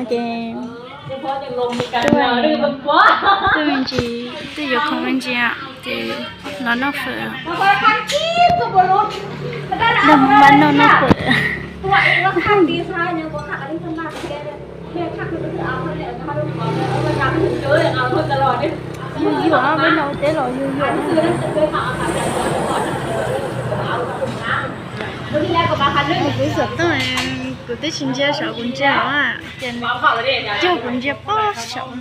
Ces twb me ntsis, twb yuav khoom me ntsis ces los noj fawm. Npaj noj noj fawm. Yuav yuav, peb no teb los yuav yuav. Kuv xov tooj, kuv twb tsis ntsia saum, kuv ntsia os, ces coj kuv ntsia pob saum.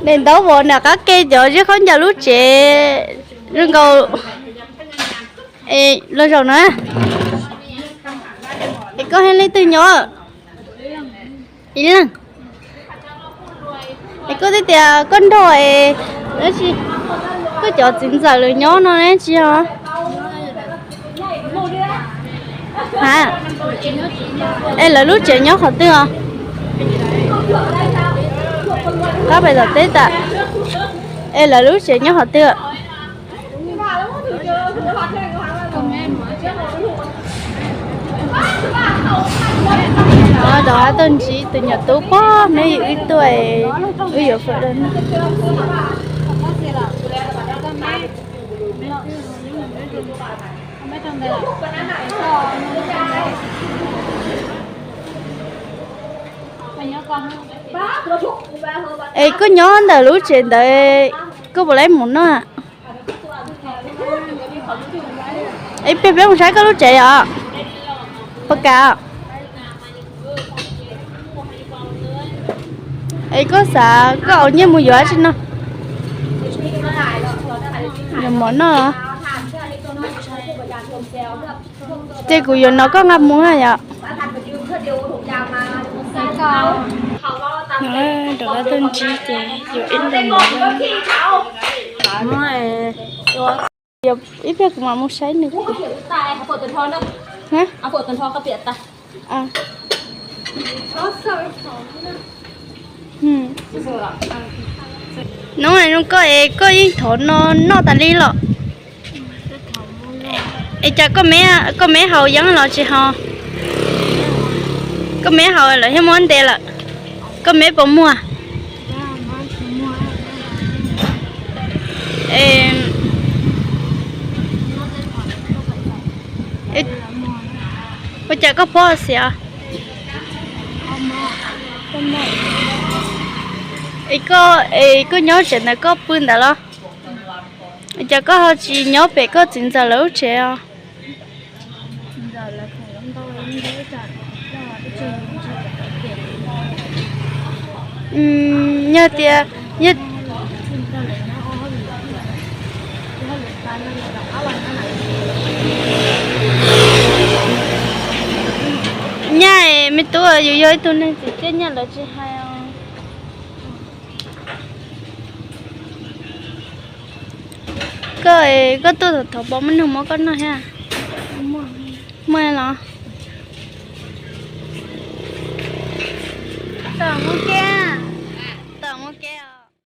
Daim ntaub vos nram qab ke cov zeb khaub ncaws lub tsev zoo nkaus. Es los zaum na, es koj thiab leej twg nyob? Ib leeg. Es koj twb tias koj nrog es, tab sis koj cov txiv ntxawm lawv nyob no ne tsis yog? Ha, es lawv lub tsev nyob qhov twg os? Qab pem tom teb tas. Es lawv lub tsev nyob qhov twg? Rov qab tuaj ntsib tus nyuam tub pog neb, wb tuaj, wb yuav fawm rau. Es koj nyob ntawm lub tsev ntawd, koj puas laib mus noj? Ib pliag peb mus saib koj lub tsev os. Puas kam? Es koj xav koj ua nyiaj mus yuav dab tsi no? Yuav mov noj. Ces kuv yuav nrog koj nqa mus na yom. Rov qab tuaj ntsib ces yuav ib nta mov. Ib pliag kuv mam mus saib nws. Hnub no koj es koj yeej thov no noj tas li los? Es cas koj me haus yeeb los tsis haus? Koj me haus lawm thiab muab ntes lawm, koj me puas muag? Ua cas koj pob xiav? Es koj, es koj nyob tsev ntawm koj pw ntawd los? Cas koj ho tsis nyob pem koj txiv ntxawm lawv lub tsev os? Yog tias, nyaj me tub, yus yog ib tug neeg tsis txawj nyaj lawv tsis hais os. Koj, koj tuaj thov pov muaj neeg muab koj noj thiab? Muaj los? Muaj kiag.